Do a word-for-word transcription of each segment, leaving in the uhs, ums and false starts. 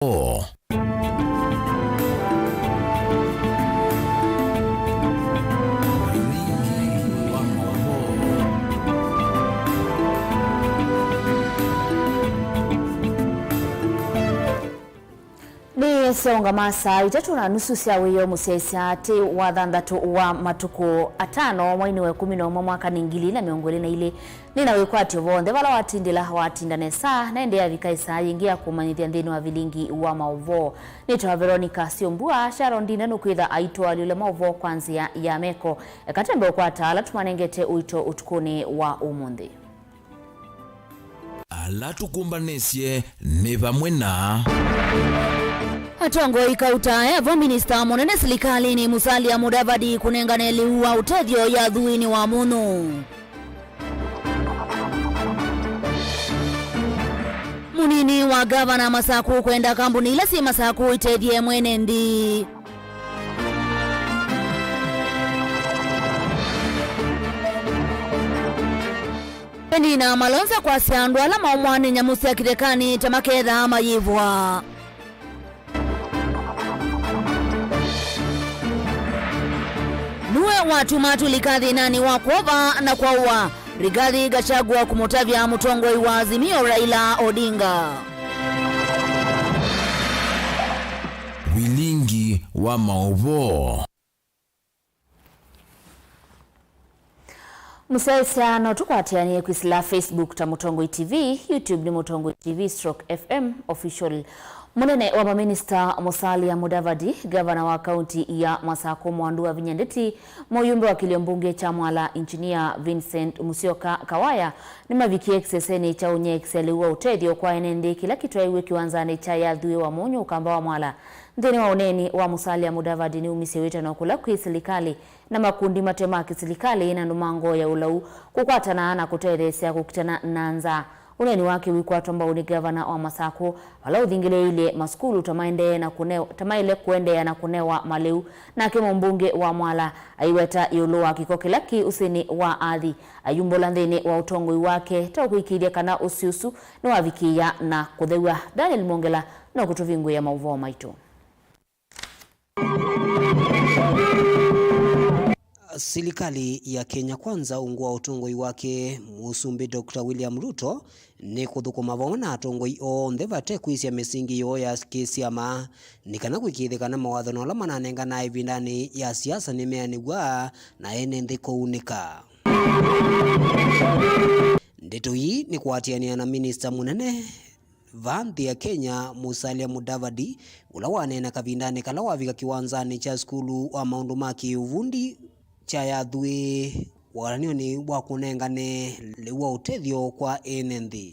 Maũvoo. Nĩ syaũngama saa itatũ na nusu sya wĩoo mũsyaĩĩsya atĩ wa thanthatũ wa matukũ atano mweinĩ wa ĩkũmi na ũmwe mwaka nĩ ngili na mĩongo ĩlĩ na ilĩ. Nĩ na wĩkwatyo vonthe vala watindĩla watinda nesa, na ĩndĩ yavika ĩsaa yĩngĩ ya kũmanyĩthya nthĩnĩ wa vilingi wa maũvoo. Nĩtawa Veronica Syombua, Sharon Ndinda nũkwĩtha aitwalyũle maũvoo kwa nzĩa ya meko. Eka twambe ũkwata ala tũmanengete ũito ũtukũnĩ wa ũmũnthĩ. Ala tũkũmbanĩsye nĩ vamwe na. Atongoi kauta avo minista mũnene silikalĩnĩ Musalia Mudavadi kũnengane lĩu wa ũtethyo ya thuinĩ wa mũnũ. Mũnini wa gavana Masaku kwenda kambuni ila syĩ Masaku itethye mwene nthĩ. Penina Malonza kwasya andũ ala maũmwa nĩ nyamũ sya kĩthekanĩ ta makethaa mayĩvwa. Nue watuma atulika thĩnanĩ wa kwova na kwaũa, Rigathi Gachagua kũmũtavya mũtongoi wa Azimio Raila Odinga. Vilingi wa maũvoo. Mũsyaĩĩsya no tũkwatĩanĩe kwĩsĩla Facebook ta Mũtongoi T V, YouTube nĩ Mũtongoi T V stroke F M Official. Mũnene wa maminista Musalia Mudavadi, gavana wa kaunti ya Masakũ Mwandu Wavinya Ndeti, mũyumbe wa kĩlio mbunge kya Mwala Engineer Vincent Musyoka Kawaya nĩmavikie kĩsesenĩ kya ũnyeekisya lĩu wa ũtethyo kwa ene nthĩ kĩla kĩtwaĩwe kĩwanzanĩ kya Yathue wa Mũnyũ Ũkamba wa Mwala. Nthĩnĩ wa ũneeni wa Musalia Mudavadi nĩumisye wĩtano kũla kwĩ silikalĩ na makundi mate ma kĩsilikalĩ na andũ ma ngoo ya ũlau kũkwatana na kũtetheesya kũkitana na nzaa. Ũneeni wake wĩkwatwa mbau nĩ gavana wa Masakũ, vala ũthingĩlĩĩilye masukulu ta maendee na kũne-, ta maĩle kũendeea na kũnewa malĩu. Nake mũmbunge wa Mwala aiweta ĩũlũ wa kĩko kĩla kĩ ũsĩnĩ wa athi, ayumbũla nthĩnĩ wa ũtongoi wake ta ũkũĩkĩĩthya kana ũsĩ ũsu nĩwavikĩĩa na kũthew'a. Daniel Mwongela no kũtũvingũĩa maũvoo maitũ. Silikalĩ ya Kenya Kwanza ungu wa ũtongoi wake Mũsumbĩ Doctor William Ruto nĩ kũthũkũma vamwe na atongoi onthe vate kwĩsya mĩsingi yoo ya kĩsyama nĩ kana kũĩkĩĩthya kana mawatho na ala mananengana ĩvindanĩ ya siasa nĩmeanĩw'a na ene nthĩ kũunĩka. Ndeto ii nĩ kũatĩanĩa na minista mũnene va nthĩ ya Kenya, Musalia Mudavadi, ũla waneena kavindanĩ kala wavika kĩwanzanĩ kya sukulu wa maũndũ ma kĩũvundi kya Yathue, walanĩonĩ wa kũnengane lĩu wa ũtethyo kwa ene nthĩ.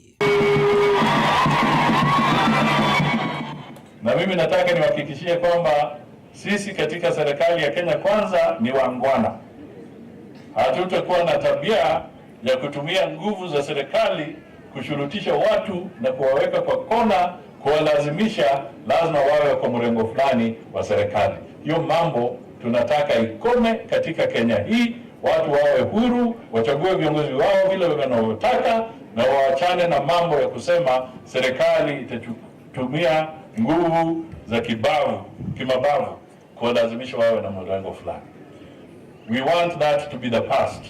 Na mimi nataka niwahakikishie kwamba sisi katika serikali ya Kenya Kwanza ni wangwana. Hatutakuwa na tabia ya kutumia nguvu za serikali kushurutisha watu na kuwaweka kwa kona, kuwalazimisha lazima wawe kwa mrengo fulani wa serikali. Hiyo mambo tunataka ikome katika Kenya hii. Watu wawe huru, wachague viongozi wao vile wanavyotaka, na waachane na mambo ya kusema serikali itachu-, tumia nguvu za kibavu, kimabavu kuwalazimisha wawe na mrengo fulani. We want that to be the past.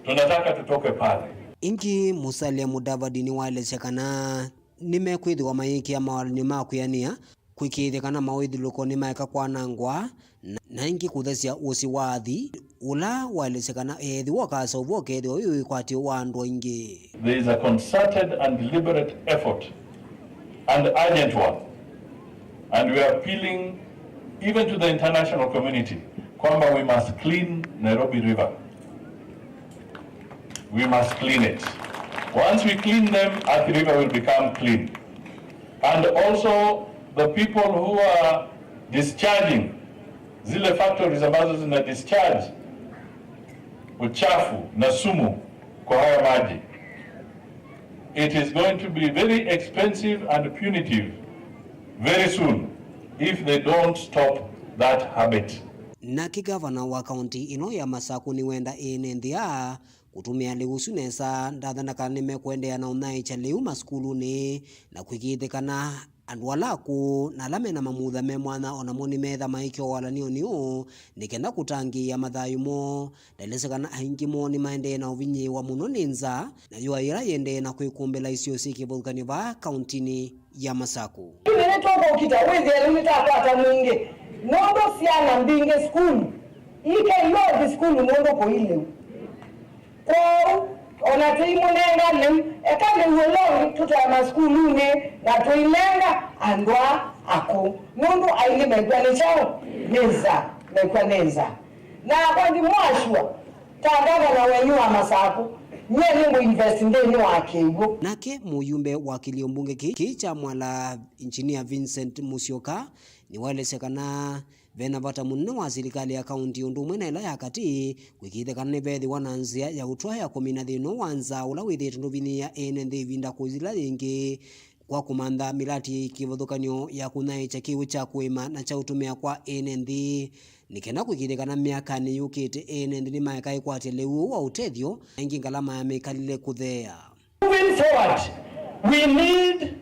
Tunataka tutoke pale. Ĩngĩ, Musalia Mudavadi nĩwaelesya kana nĩmekwĩthĩwa mayĩkĩa mawalany'o ma kwĩanĩa, kũĩkĩĩthya kana maũĩthũlũko nĩmaeka kwanangwa, na, na ĩngĩ kũthesya ũsĩ wa athi, ũla waelesya kana eethĩwa ũkaseũvw'a ũkeethĩwa wĩ wĩkwatyo wa andũ aingĩ. There is a concerted and deliberate effort and urgent one, and we are appealing even to the international community kwamba we must clean Nairobi River. We must clean it. Once we clean them, Athi River will become clean. And also the people who are discharging, zile factories ambazo zina discharge uchafu na sumu kwa haya maji, it is going to be very expensive and punitive very soon if they don't stop that habit. Nake gavana wa kaunti ĩno ya Masakũ nĩwenda ene nthĩ aa kũtũmĩa lĩu ũsu nesa. Ndathana kana nĩmekũendeea na ũnyaĩĩkya lĩu masukulunĩ na kũĩkĩĩthya kana Andũ ala akũũ na ala mena mamutha me mwanya o namo nĩmeetha maĩkĩwa walany'onĩ ũũ nĩ kenda kũtangĩĩa mathayũ moo. Ndaelesya kana aingĩ moo nĩmaendee na ũvinyĩĩwa mũno nĩ nzaa, nayo aĩ ĩla yĩendee na kwĩkũmbĩla isio syĩ kĩvathũkany'o vaa kauntinĩ ya Masaku. Nĩtũkũkita wĩthĩe nĩtakwata mwingĩ nũndũ syana mbingĩ sukulu ikeiwa ũthi sukulu nũndũ kũi lĩu. Kwoou, o na tũimũnenga lĩu, eka lĩu ũlongi tũtwae masukulunĩ na tũinenga andũ aa akũũ, nũndũ aingĩ mekw'a nĩ kyaũ? Nĩ nzaa, mekw'a nĩ nzaa. Nakwa ndimwasua, ta ngavana wenyu wa Masaku, nyie nĩngũ invest nthĩnĩ wa kĩw'ũ. Nake mũyumbe wa kĩlio mbunge kĩĩ, kĩĩ kya Mwala, Engineer Vincent Musyoka, nĩwaelesya kana ve na vata mũnene wa silikalĩ ya kaunti ũndũ ũmwe na ĩla ya katĩ kwĩkĩĩthya kana nĩveethĩwa na nzĩa ya ũtwaĩa kũmina thĩna wa nzaa ũla wĩthĩĩtwe ndũvinyĩĩa ene nthĩ ĩvinda kũthi yĩla yĩngĩ, kwa kũmantha mĩlati yĩ kĩvathũkany'o ya kũnyaĩĩkya kĩw'ũ kya kũĩma na kya ũtũmĩa kwa ene nthĩ, nĩ kenda kwĩkĩĩthya kana myakanĩ yũkĩte ene nthĩ nĩmaeka ĩkwatya lĩu ũũ wa ũtethyo, na ĩngĩ ngalama ya mĩkalĩle kũtheea. Moving forward, we need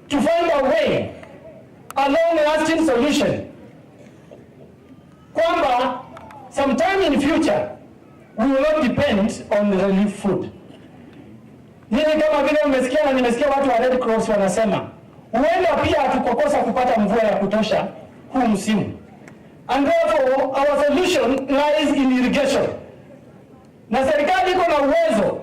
to find a way, a long-lasting solution, kwamba sometime in future we will not depend on relief food. Nyinyi kama vile mmesikia na nimesikia watu wa Red Cross wanasema, huenda pia tukakosa kupata mvua ya kutosha huu msimu. And therefore, our solution lies in irrigation. Na serikali iko na uwezo,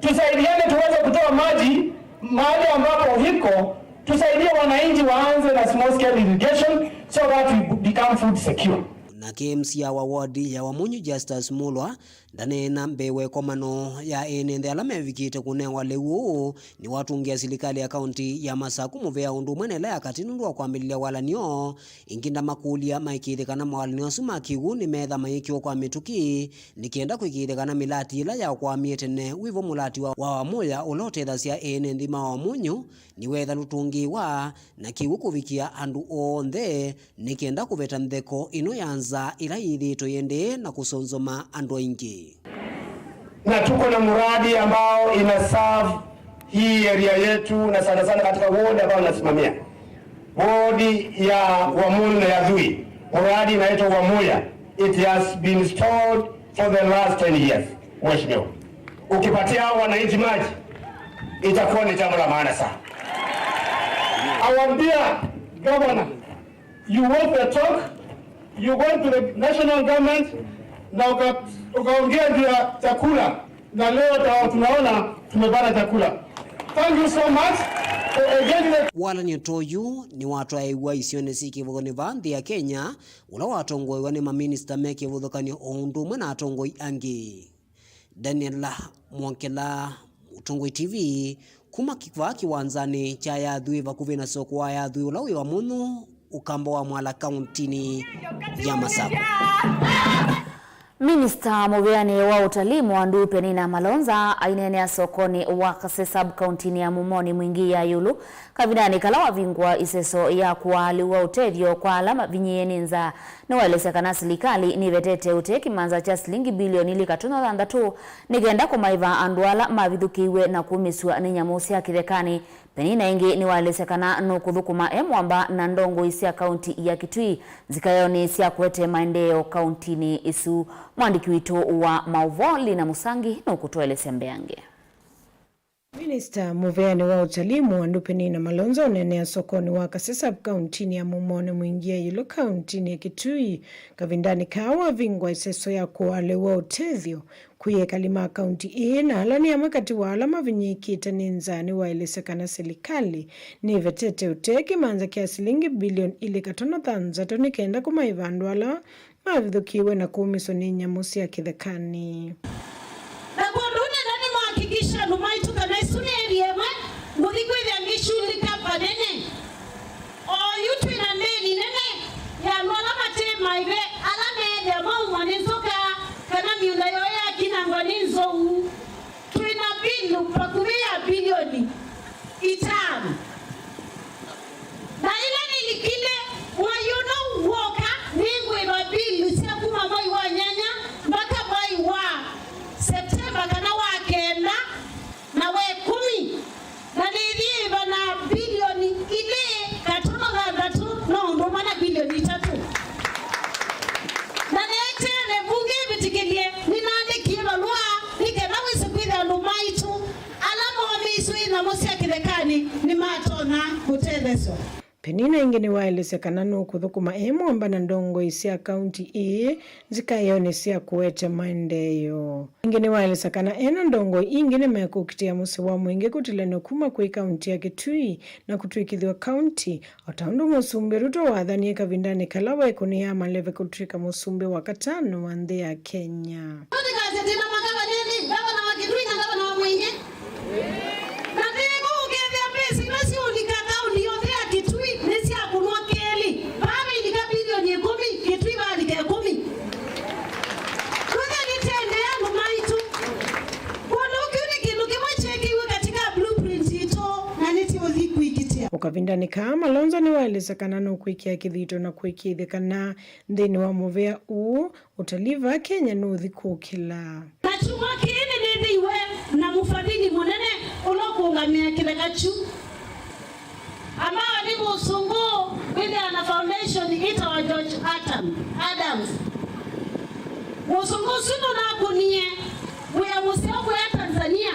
tusaidiane tuweze kutoa maji mahali ambapo iko, tusaidie wananchi waanze na small scale irrigation so that we become food secure. Nake M C A wa ward ya Wamunyu Justus Mulwa ndaneena mbee wa ĩkomano ya ene nthĩ ala mevikĩte kũnewa lĩu ũũ, nĩwatũngĩa silikalĩ ya kaunti ya Masaku mũvea ũndũ ũmwe na ĩla ya katĩ nũndũ wa kwambĩlĩlya walany'o. Ĩngĩ ndamakũlya maĩkĩĩthye kana mawalany'o asu ma kĩw'ũ nĩmeetha mayĩkĩwa kwa mĩtũkĩ, nĩ kenda kwĩkĩĩthya kana mĩlati ĩla yakwamie tene, wĩvo mũlati wa, wa Wamuya ũla ũtethasya ene nthĩ ma Wamunyu, nĩweetha ndũtũngĩĩwa na kĩw'ũ kũvikĩa andũ onthe, nĩ kenda kũveta ntheko ĩno ya nzaa ĩla yĩthĩĩtwe yĩendee na kũsonzoma andũ aingĩ. Na tuko na mradi ambao ina serve hii area yetu, na sana sana katika ward ambayo nasimamia, ward ya Wamunyu na ya Thui, mradi inaitwa Wamuya. It has been stalled for the last ten years, Mheshimiwa. Ukipatia wananchi maji, itakuwa ni jambo la maana sana. Our dear governor, you walk the talk, you went to the national government na uka-, ukaongea juu ya chakula, na leo ta-, tunaona tumepata chakula. Thank you so much for engaging the Walany'o ta ũyu nĩwatwaĩiw'a isionĩ syĩ kĩvathũkany'o vaa nthĩ ya Kenya, ũla watongoew'a nĩ maminista me kĩvathũkany'o o ũndũ ũmwe na atongoi angĩ. Daniel Mwongela, Mũtongoi T V, kuma ki-, vaa kĩwanzanĩ kya Yathwĩ vakuvĩ na soko wa Yathwĩ ũla wĩ Wamunyu, Ũkamba wa Mwala, kauntinĩ ya Masaku. Minista mũvĩanĩ wa ũtalii Mwandu Penina Malonza aineenea sokonĩ wa Kasese sub kauntinĩ ya Mumoni Mwingi ya ĩũlũ kavindanĩ kala wavingũa ĩseso ya kũaa lĩu wa ũtethyo kwa ala mavinyĩĩe nĩ nzaa. Nĩwaelesya kana silikalĩ nĩvetete ũtee kĩmanza kya silingi bilioni ilĩ katono thanthatũ nĩ kenda kũmaĩva andũ ala mavithũkĩiw'e na kũmĩsw'a nĩ nyamũ sya kĩthekanĩ. Penina ĩngĩ nĩwaelesya kana nũkũthũkũma e mwamba na ndongoi sya kaunti ya Kitui nzikaĩonĩ sya kũete maendeeo kauntinĩ ĩsu. Mwandĩki witũ wa maũvoo Lina Musangi nũkũtũelesya mbeange. Minista mũveanĩ wa ũtalii Mwandu Penina Malonza ũneenea sokonĩ wa Kasese sub kauntinĩ ya Mumoni Mwingi ya ĩũlũ kauntinĩ ya Kitui kavindanĩ kaa wavingũa ĩseso ya kũaa lĩu wa ũtethyo kwĩ ekali ma kaunti ĩĩ, na ala nĩ amwe katĩ wa ala mavinyĩĩkĩte nĩ nzaa. Nĩwaelesya kana silikalĩ nĩvetete ũtee kĩmanza kya silingi bilioni ilĩ katono thanthatũ nĩ kenda kũmaĩva andũ ala mavithũkĩiwe na kũmĩswa nĩ nyamũ sya kĩthekanĩ. Na kwondũ ũu nenda nĩmũhakikisha andũ maitũ kana ĩsu nĩ area ĩmwe ngũthi kwĩthĩa ngĩshughulika vanene. Oyu twĩ na ndĩni nene ya andũ ala mate maĩve ala meethĩa maumwa nĩ nzoka kana mĩũnda yoo yakinangwa nĩ nzou. Twĩ na mbilu vakuvĩ ya bilioni itano. Na ĩla nĩlikile, mwai ũno w'oka, nĩngwĩva mbilu sya kuma mwai wa nyanya mbaka mwai wa Penina ĩngĩ nĩwaelesya kana nũkũthũkũma e mũmba na ndongoi sya kaunti ĩĩ nzikaĩonĩ sya kũete maendeeo. Ĩngĩ nĩwaelesya kana e na ndongoi ingĩ nĩmekũkitĩa mũsyĩ wa mũingĩ kũtilany'a kuma kwĩ kaunti ya Kitui na kũtw'ĩkĩthw'a kaunti, o ta ũndũ Mũsumbĩ Ruto wathanie kavindanĩ kala weekũnĩaa maleve kũtw'ĩka mũsumbĩ wa katano wa nthĩ ya Kenya. Tũtikasye twĩ na magavana elĩ, ngavana wa Kitui na ngavana wa Mwingĩ. Na nĩko ũkethĩa mbesa ila siũlika kaunti yonthe ya Kitui nĩ sya kũnwa kelĩ. Vaa vailika bilioni ĩkũmi, Kitui vaalika ĩkũmi. Twĩthĩa nĩtendee andũ maitũ. Kwondũ kĩu nĩ kĩndũ kĩmwe kyeekĩiwe katika blueprint itũ, na nĩtũũthi kũikitĩa. O kavindanĩ kaa, Malonza nĩwaelesya kana nũkwĩkĩa kĩthito na kũĩkĩĩthya kana nthĩnĩ wa mũvea ũũ, ũtalii vaa Kenya nũũthi kũkĩla. Na kyumwa kĩĩ nĩnĩthĩiwe na mũfadhili mũnene ũla ũkũngamĩa kĩtheka kyu, ambao nĩ mũsũngũ wĩthĩawa na foundation ĩtawa George Adam, Adams. Mũsũngũ ũsu nũnakũnie wĩa mũseo kũya Tanzania,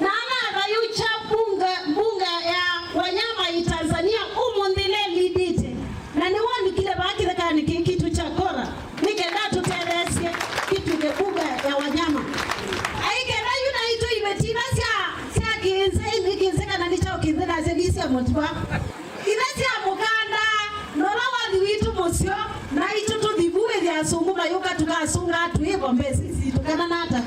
na anavayũkya mbunge, mbunge ya wanyama i Tanzania ũmũnthĩ lelindĩte, na nĩwalikile vaa kĩthekanĩ kĩĩ kitũ kya Kora, nĩ kenda tũtetheesye kitw'ĩke mbunge ya wanyama. Aikenda yu naitũ iveti ila sya, sya kĩnzĩ, ĩndĩ kĩnzĩ kana nĩ kyaũ kĩnzĩ nasya ndi sya mũtuka. Ila sya mũkanda, na ũla wathi witũ mũseo, naitũ tũthi vu wĩthĩa asũngũ mayũka tũkasũnga twĩvo mbesa isu tũkanana ata.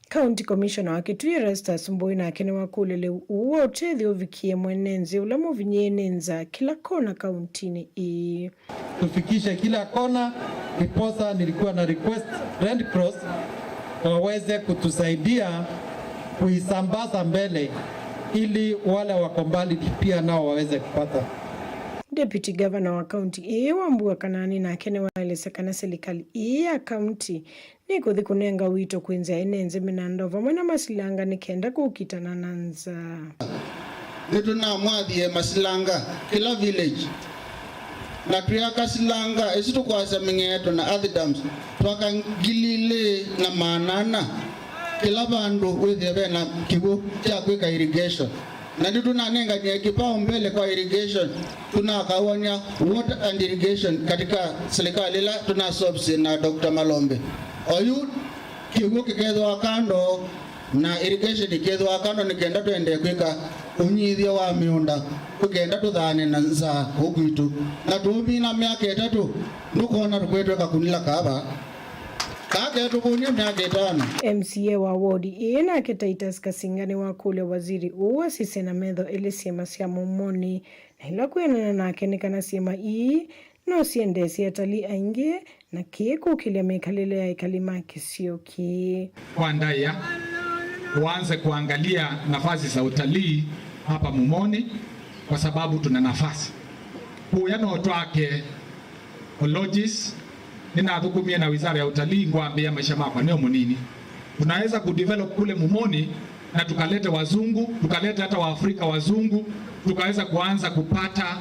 County Commissioner wa Kitui Erastus Mbũi nake nĩwakũlya lĩu ũũ wa ũtethyo ũvikie mwene nzĩ ũla mũvinyĩe nĩ nzaa kĩla kona kauntinĩ ĩĩ. Tufikishe kila kona, ndiposa nilikuwa na request Red Cross waweze kutusaidia kuisambaza mbele ili wale wako mbali pia nao waweze kupata. Deputy Governor wa kaunti ĩĩ Wambua Kanani nake nĩwaelesya kana silikalĩ ĩĩ ya kaunti nĩkũthi kũnenga ũito kwĩ nzĩa ĩnenze mĩnanda o vamwe na masilanga nĩ kenda kũkitana na nzaa. Nĩtũnamwathie masilanga kĩla village, na twĩaka silanga ĩsu tũkwasya mĩng'eeto na earth dams, twaka ngili ilĩ na maana ana kĩla vandũ wĩthĩe ve na kĩw'ũ kya kwĩka irrigation. Na nĩtũnanenganie kipaumbele kwa irrigation, tunakawanya water and irrigation katika serikali ĩla tũnasovisi na Doctor Malombe. Oyu kĩw'ũ kĩkethĩwa kando na irrigation ĩkethĩwa kando nĩ kenda tũendee kwĩka ũnyithyo wa mĩũnda, tũkenda tũthaane na nzaa kũu kwitũ. Na tũũmina myaka ĩtatũ, ndũkona tũkwetwe kakunila kava. Kaa ketũvũnie myaka ĩtano. M C A wa wodi ĩĩ nake Titus Kasinga nĩwakũlya waziri ũũ asisye na metho elĩ syĩma sya Mũmonĩ, na ĩla kwĩanana nake nĩ kana syĩma ii no siendeesye atalii aingĩ na kĩĩ kũkĩlya mĩkalĩle ya ekali ma kĩsio kĩĩ. Kwa ndaĩa, waanze kuangalia nafasi za utalii hapa Mũmonĩ, kwa sababu tuna nafasi. Kũya no twake lodges, nĩnathũkũmie na wizara ya utalii, ngwambĩĩa maisha makwa nĩ o mũnini. Tunaweza kudevelop kule Mũmonĩ na tukalete wazungu, tukalete hata Waafrika wazungu, tukaweza kuanza kupata,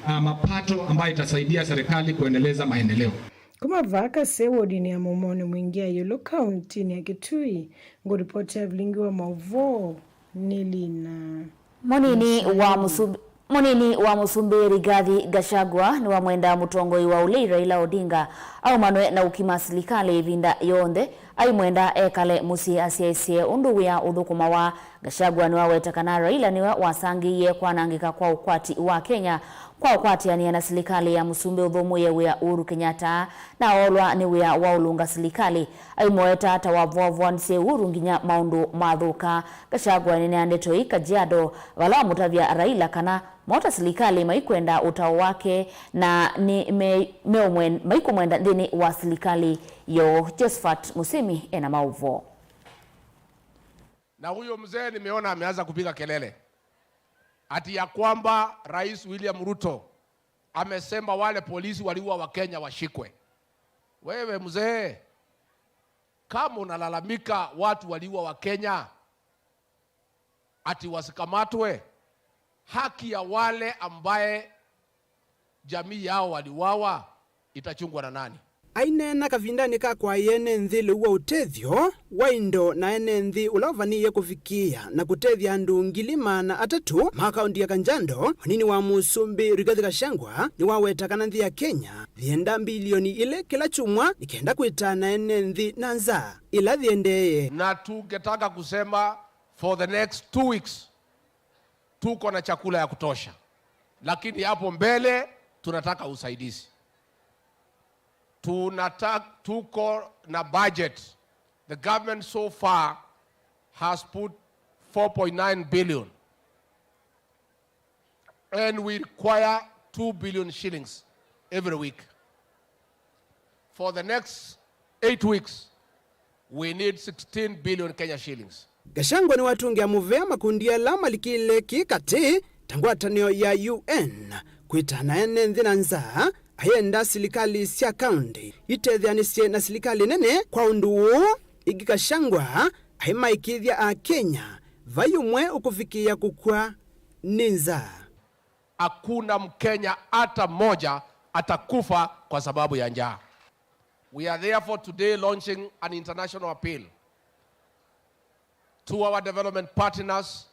ah, mapato ambayo itasaidia serikali kuendeleza maendeleo. Kuma vaa Kase, wodinĩ ya Mũmonĩ Mwingĩ ya Ĩũlũ, kauntinĩ ya Kitui, ngũripoti ya vilingi wa maũvoo nĩ Lina. Mũnini wa Mũsumbĩ, mũnini wa Mũsumbĩ Rigathi Gachagua nĩwamwenda mũtongoi wa ũlei Raila Odinga aumanwe na ũkima silikalĩ ĩvinda yonthe, aimwenda ekale mũsyĩ asyaĩsye ũndũ wĩa ũthũkũmawa. Gachagua nĩwaweta kana Raila nĩwe wasangĩie kwanangĩka kwa ũkwati wa Kenya kwa ũkwatĩanĩa na silikalĩ ya mũsumbĩ ũthũmũĩe wĩa Uhuru Kenyatta na oolwa nĩ wĩa wa ũlũnga silikalĩ. Aimũweta ta wavoavoanisye Uhuru nginya maũndũ mathũka. Gachagua eneenea ndeto ii Kajiado, vala wamũtavya Raila kana mota silikalĩ maikwenda ũtao wake na nĩ me-, meũmwen-, maikũmwenda nthĩnĩ wa silikalĩ yoo. Josephat Musimi ena maũvoo. Na huyo mzee nimeona ameanza kupiga kelele ati ya kwamba Rais William Ruto amesema wale polisi waliua Wakenya washikwe. Wewe mzee, kama unalalamika watu waliua Wakenya ati wasikamatwe, haki ya wale ambaye jamii yao waliuawa itachungwa na nani? Aineena kavindanĩ ka kwaĩa ene nthĩ lĩu wa ũtethyo wa indo na ene nthĩ ũla ũvanĩĩe kũvikĩĩa na kũtethya andũ ngili maana atatũ ma kaũnti ya Kajiado, mũnini wa mũsumbĩ Rigathi Gachagua nĩwaweta kana nthĩ ya Kenya yĩenda mbilioni ilĩ kĩla kyumwa nĩ kenda kwĩtana ene nthĩ na nzaa ĩla yĩendeeye. Na tungetaka kusema for the next two weeks tuko na chakula ya kutosha, lakini hapo mbele tunataka usaidizi. Tunata-, tuko na budget. The government so far has put four point nine billion and we require two billion shillings every week. For the next eight weeks, we need sixteen billion Kenya shillings. Gachagua nĩwatũngĩa mũvea makundi ala malikĩle kĩ katĩ ta ngwatanĩo ya U N kwĩtana ene nthĩ na nzaa, ayenda silikalĩ sya kaũnti itetheanĩsye na silikalĩ nene kwa ũndũ ũũ. Ĩngĩ Gachagua aimaĩkĩĩthya Akenya vai ũmwe ũkũvikĩĩa kũkw'a nĩ nzaa. Hakuna Mkenya hata mmoja atakufa kwa sababu ya njaa. We are therefore today launching an international appeal to our development partners,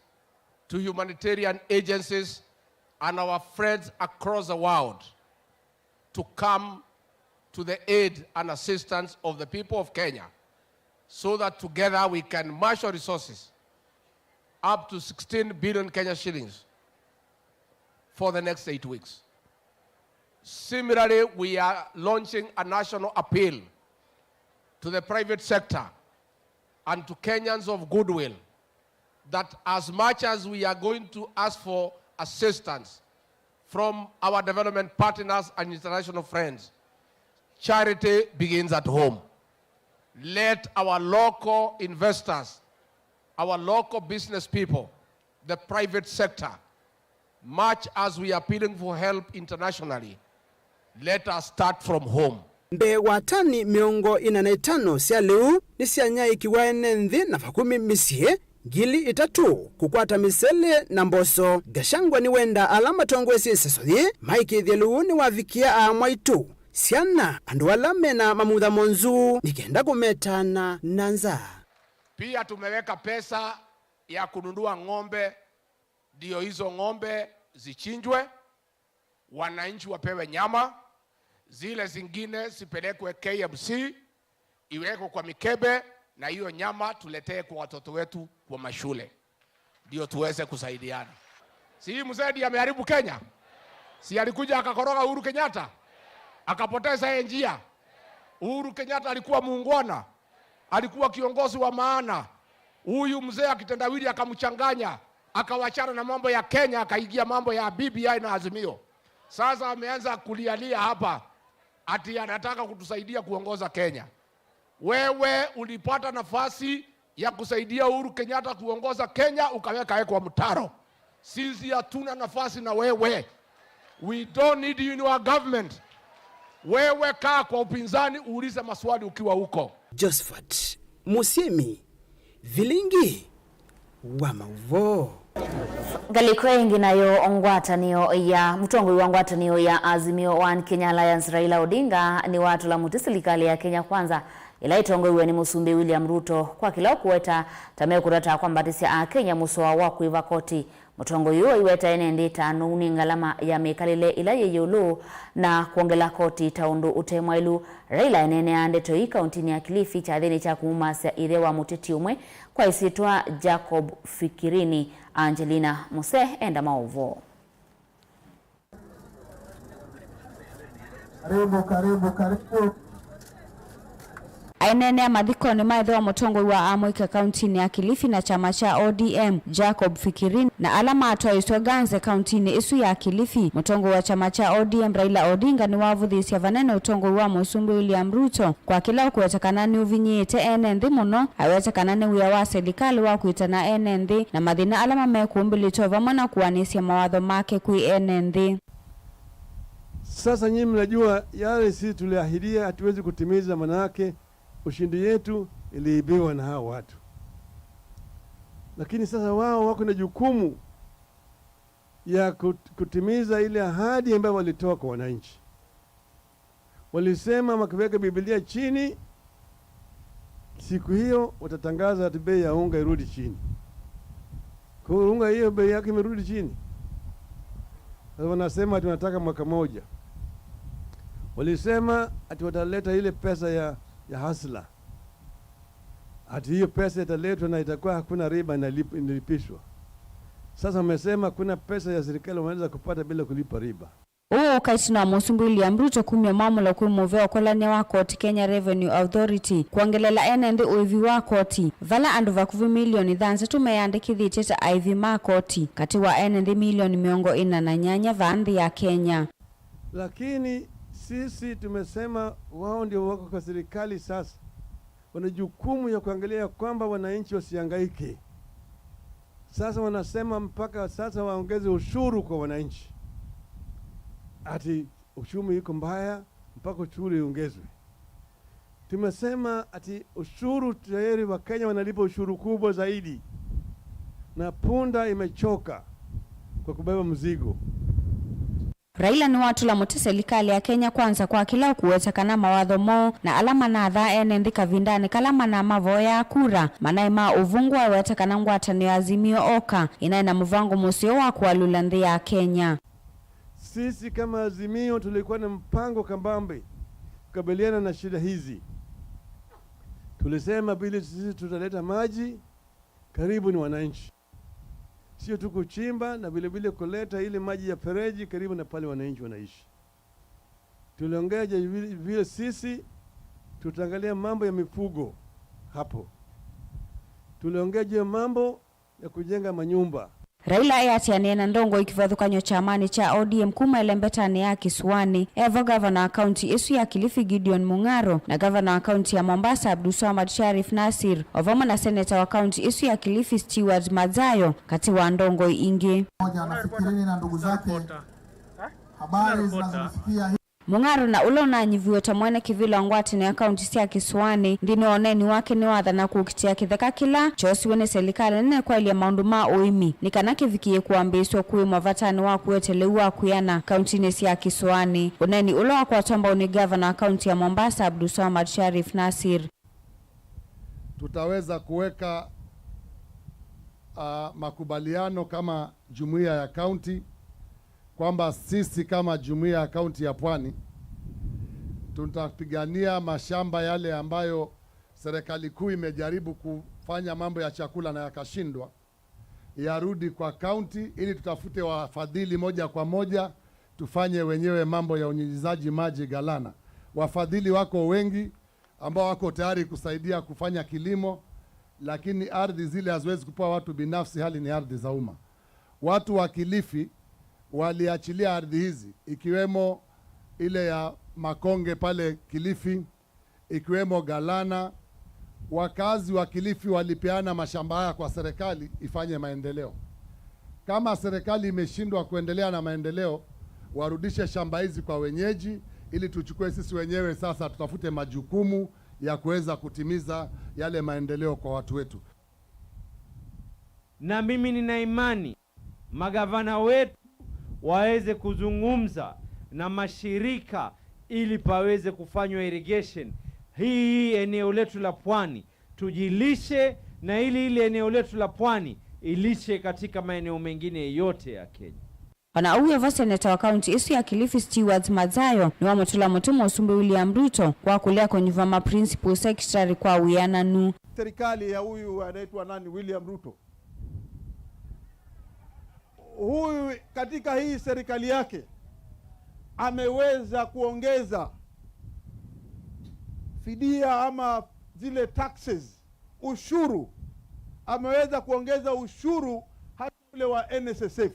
to humanitarian agencies, and our friends across the world to come to the aid and assistance of the people of Kenya, so that together we can marshal resources up to sixteen billion Kenya shillings for the next eight weeks. Similarly, we are launching a national appeal to the private sector and to Kenyans of goodwill that as much as we are going to ask for assistance from our development partners and international friends, charity begins at home. Let our local investors, our local business people, the private sector, much as we are appealing for help internationally, let us start from home. Mbee wa tani mĩongo ĩna na ĩtano sya lĩu nĩsyanyaĩĩkiw'a ene nthĩ na vakuvĩ mĩsyĩ ngili itatũ kũkwata mĩsele na mboso. Gachagua nĩwenda ala matongoesye ĩseso yĩĩ maĩkĩĩthye lĩu nĩwavikĩa aamwaitũ, syana, andũ ala mena mamutha monzu nĩ kenda kũmetana na nzaa. Pia tumeweka pesa ya kununua ng'ombe, ndio hizo ng'ombe zichinjwe, wananchi wapewe nyama, zile zingine zipelekwe K M C, iwekwe kwa mikebe, na hiyo nyama tuletee kwa watoto wetu kwa mashule, ndio tuweze kusaidiana. Si hii mzee ndiye ameharibu Kenya? Si alikuja akakoroga Uhuru Kenyatta, akapoteza yeye njia? Uhuru Kenyatta alikuwa muungwana, alikuwa kiongozi wa maana. Huyu mzee akitendawili akamchanganya, akawachana na mambo ya Kenya, akaingia mambo ya B B I na Azimio. Sasa ameanza kulialia hapa ati anataka kutusaidia kuongoza Kenya. Wewe ulipata nafasi ya kusaidia Uhuru Kenyatta kuongoza Kenya, ukaweka yeye kwa mtaro. Sisi hatuna nafasi na wewe. We don't need you in our government. Wewe kaa kwa upinzani, uulize maswali ukiwa huko. Josephat Mũsyĩmi, Vilingi wa maũvoo. Ngalĩko ĩngĩ nayo, ngwatanĩo ya, mũtongoi wa ngwatanĩo ya Azimio One Kenya Alliance Raila Odinga nĩwatũla mũtĩ silikalĩ ya Kenya Kwanza ĩla ĩtongoew'e nĩ Mũsumbĩ William Ruto kwa kĩla ũkũweta ta mekũtata kwambatĩsya Akenya mũsoa wa kũĩva koti. Mũtongoi ũũ aiweta ene nthĩ ta nũu nĩ ngalama ya mĩkalĩle ĩla yĩ ĩũlũ na kwongela koti ta ũndũ ũte mwaĩlu. Raila eneeneaa ndeto ii kauntinĩ ya Kilifi kyathĩnĩ kya kũmũmaasya ĩthe wa mũteti ũmwe kwa ĩsyĩtwa Jacob Fikirini. Angelina Muse enda maũvoo. Karibu, karibu, karibu. Aineenea mathikonĩ ma ĩthe wa mũtongoi wa amũika kauntinĩ ya Kilifi na kyama kya O D M, Jacob Fikirini, na ala matwaĩtwe Ganze kauntinĩ ĩsu ya Kilifi, mũtongoi wa kyama kya O D M Raila Odinga nĩwavũthĩĩsye vanene ũtongoi wa Mũsumbĩ William Ruto kwa kĩla ũkũweta kana nĩũvinyĩĩte ene nthĩ mũno. Aiweta kana nĩ wĩa wa silikalĩ wa kwĩtana ene nthĩ na mathĩna ala mamekũmbĩlĩte o vamwe na kũanĩsya mawatho make kwĩ ene nthĩ. Sasa nyinyi mnajua yale sisi tuliahidia hatuwezi kutimiza, manake ushindi yetu iliibiwa na hao watu. Lakini sasa wao wako na jukumu ya kut-, kutimiza ile ahadi ambayo walitoa kwa wananchi. Walisema wakiweka Biblia chini, siku hiyo watatangaza ati bei ya unga irudi chini. Kwa hiyo unga hiyo bei yake imerudi chini. Sasa wanasema ati wanataka mwaka moja. Walisema ati wataleta ile pesa ya, ya Hustler. Ati hiyo pesa italetwa na itakuwa hakuna riba inalip-, inalipishwa. Sasa wamesema hakuna pesa ya serikali wanaweza kupata bila kulipa riba. Ũũ ũka ĩtina wa Mũsumbĩ William Ruto kumya mwamũlo kwĩ mũvea ũkolany'a wa koti Kenya Revenue Authority kwongelela ene nthĩ ũĩvi wa koti, vala andũ vakuvĩ milioni thanthatũ meyandĩkĩthĩtye ta aĩvi ma koti, katĩ wa ene nthĩ milioni mĩongo ĩna na nyanya vaa nthĩ ya Kenya. Lakini sisi tumesema wao ndio wako kwa serikali sasa. Wana jukumu ya kuangalia ya kwamba wananchi wasihangaike. Sasa wanasema mpaka sasa waongeze ushuru kwa wananchi. Ati uchumi iko mbaya, mpaka ushuru iongezwe. Tumesema ati ushuru tayari, Wakenya wanalipa ushuru kubwa zaidi. Na punda imechoka kwa kubeba mzigo. Raila nĩwatũla mũtĩ selikalĩ ya Kenya Kwanza kwa kĩla ũkũweta kana mawatho moo na ala manathaa ene nthĩ kavindanĩ kala manamavoyaa kura manaĩ ma ũvũngũ, aweta kana ngwatanĩo ya Azimio oka ĩnaĩ na mũvango mũseo wa kũalũla nthĩ ya Kenya. Sisi kama Azimio tulikuwa na mpango kabambe kukabiliana na shida hizi. Tulisema vile sisi tutaleta maji karibu ni wananchi. Sio tu kuchimba na vile vile kuleta ile maji ya fereji karibu na pale wananchi wanaishi. Tuliongea je vile, vile sisi tutaangalia mambo ya mifugo hapo. Tuliongea juu ya mambo ya kujenga manyumba. Raila eatĩanĩe na ndongoi kĩvathũkany'o kyamanĩ kya O D M kuma ĩlembetanĩ ya Kĩsũanĩ, evo gavana wa kaunti ĩsu ya Kilifi Gideon Mung'aro na gavana wa kaunti ya Mombasa Abdulswamad Sharif Nasir, o vamwe na seneta wa kaunti ĩsu ya Kilifi Stewart Madzayo, katĩ wa ndongoi ingĩ. Mmoja anafikirini na ndugu zake, habari zinazofikia hii. Mung'aro na ũla ũnanyiviwe ta mwene kĩvĩla wa ngwatanĩo ya kaunti sya Kĩsũanĩ, nthĩnĩ wa ũneeni wake nĩwathana kũkitĩa kĩtheka kĩla kyoosiwe nĩ selikalĩ nene kwaĩlya maũndũ ma ũĩmi nĩ kana kĩvikĩe kũambĩĩsw'a kũĩmwa vatanĩ wa kũete lĩu wa kwĩana kauntinĩ sya Kĩsũanĩ. Ũneeni ũla wakwatwa mbau nĩ gavana wa kaunti ya Mombasa Abdulswamad Sharif Nasir. Tutaweza kuweka, ah, makubaliano kama jumuiya ya kaunti kwamba sisi kama jumuiya ya kaunti ya Pwani tutapigania mashamba yale ambayo serikali kuu imejaribu kufanya mambo ya chakula na yakashindwa, yarudi kwa kaunti ili tutafute wafadhili moja kwa moja, tufanye wenyewe mambo ya unyunyizaji maji Galana. Wafadhili wako wengi ambao wako tayari kusaidia kufanya kilimo, lakini ardhi zile haziwezi kupewa watu binafsi, hali ni ardhi za umma. Watu wa Kilifi waliachilia ardhi hizi, ikiwemo ile ya Makonge pale Kilifi, ikiwemo Galana. Wakazi wa Kilifi walipeana mashamba haya kwa serikali ifanye maendeleo. Kama serikali imeshindwa kuendelea na maendeleo, warudishe shamba hizi kwa wenyeji, ili tuchukue sisi wenyewe sasa, tutafute majukumu ya kuweza kutimiza yale maendeleo kwa watu wetu. Na mimi nina imani magavana wetu waweze kuzungumza na mashirika ili paweze kufanywa irrigation. Hii, hii eneo letu la pwani tujilishe, na ili, ili eneo letu la pwani ilishe katika maeneo mengine yote ya Kenya. O na ũu wĩ vo, seneta wa kaunti ĩsu ya Kilifi Stewart Madzayo nĩwamũtũla mũtĩ Mũsumbĩ William Ruto kwa kũlea kũnyuva ma principal secretary kwa wĩananu. Serikali ya huyu anaitwa nani, William Ruto, huyu katika hii serikali yake ameweza kuongeza fidia ama zile taxes, ushuru, ameweza kuongeza ushuru hata ule wa N S S F,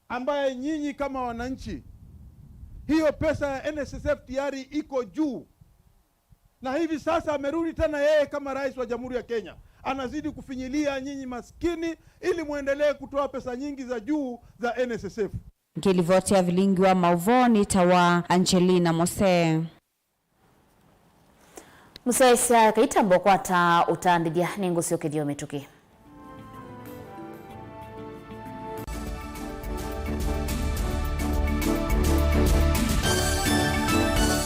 ambaye nyinyi kama wananchi, hiyo pesa ya N S S F tayari iko juu. Na hivi sasa amerudi tena yeye kama rais wa Jamhuri ya Kenya, anazidi kufinyilia nyinyi maskini ili muendelee kutoa pesa nyingi za juu za N S S F. Ngĩlivoti ya vilingi wa maũvoo nĩtawa Angelina Mose. Mũsyaĩĩsya, kaitambwa kwata ũtandĩthya nĩ ngũsyokethya o mĩtũkĩ.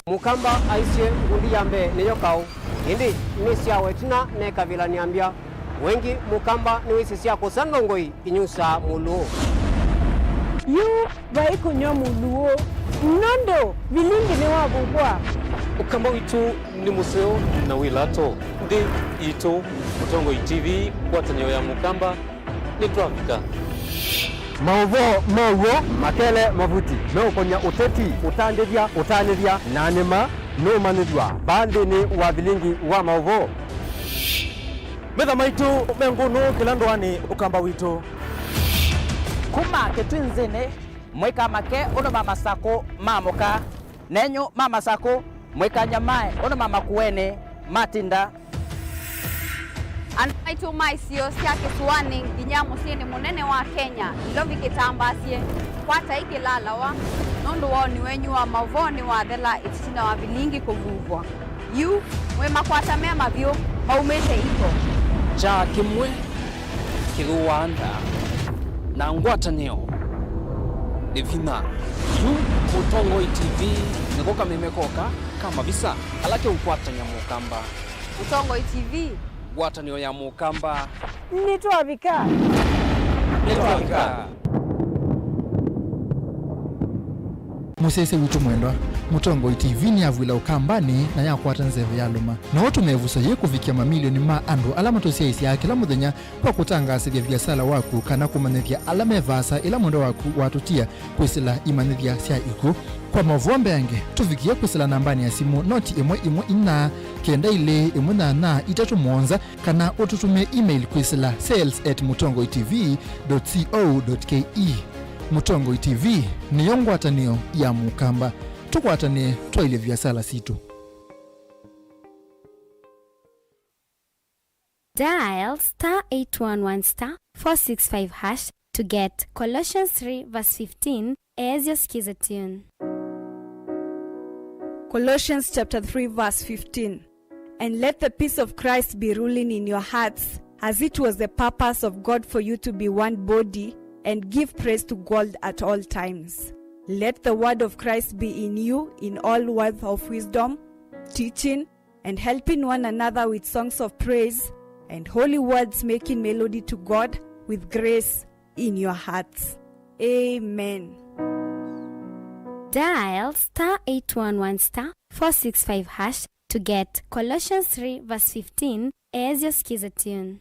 Mũkamba aisye ngundi ya mbee nĩyo kaũ, ĩndĩ nĩ sya wetina mekavĩlanĩa mbya. Wengĩ Mũkamba nĩwĩsĩ sya kũsa ndongoi inyusaa mũlũũ. Yu vai kũnyw'a mũlũũ, nũndũ vilingi nĩwavuvwa. Ũkamba witũ nĩ mũseo na wĩ lato. Nthĩ itũ, Mũtongoi T V, ngwatanĩo ya Mũkamba, nĩtwavika. Maũvoo ma w'o, makele, mavuti meũkony'a ũteti, ũtandĩthya, ũtanĩthya, na nĩma nũũmanyĩthw'a vaa nthĩnĩ wa vilingi wa maũvoo. Metha maitũ me ngũnũ kĩla ndũanĩ Ũkamba witũ. Kuma Kĩtwinzĩnĩ, mũikamake ũndũ ma Masakũ maamũka, nenyu ma Masakũ, mũikanyamae ũndũ ma Makueni matinda. Andũ maitũ ma isio sya kĩsũanĩ nginya mũsyĩnĩ mũnene wa Kenya, Nairobi kĩtambaasye, kwatai kĩlalawa, nũndũ woni wenyu wa maũvoo nĩwathela ĩtina wa vilingi kũvuvwa. Yu, mwĩ makwata me mavyũ, maumĩte iko. Kyaa kĩmwe kĩthũaa nda, na ngwatanĩo nĩ vinya. Yu, Mũtongoi T V nĩko kameme koka ka mavisa kala keũkwatany'a Mũkamba. Mũtongoi T V. Ngwatanĩo ya Mũkamba. Nĩtwavika. Nĩtwavika. Mũsyaĩĩsya witũ mwendwa, Mũtongoi T V nĩyavw'ĩla Ũkambanĩ na yakwata nzeve ya lũma. No ũtũme ĩvuso yĩĩ kũvikĩa mamilioni ma andũ ala matũsyaĩĩsyaa kĩla mũthenya kwa kũtangaasĩthya viasala waku kana kũmanyĩthya ala me vaasa ĩla mwendwa waku watũtia kwĩsĩla imanyĩthya sya ikw'ũ. Kwa maũvoo mbeange, tũvikĩe kwĩsĩla nambanĩ ya simũ noti ĩmwe ĩmwe inya, kenda ilĩ ĩmwe nyanya itatũ mũonza, kana ũtũtũmĩe email kwĩsĩla sales at mutongoi T V dot co dot K E. Mũtongoi T V nĩyo ngwatanĩo ya Mũkamba. Tũkwatanĩe twaĩlye viasala sitũ. Dial star eight one one star four six five hash to get Colossians three verse fifteen as your skiza tune. Colossians chapter three verse fifteen. And let the peace of Christ be ruling in your hearts, as it was the purpose of God for you to be one body, and give praise to God at all times. Let the word of Christ be in you in all words of wisdom, teaching, and helping one another with songs of praise and holy words, making melody to God with grace in your hearts. Amen. Dial star eight one one star four six five hash to get Colossians three verse fifteen as your skiza tune.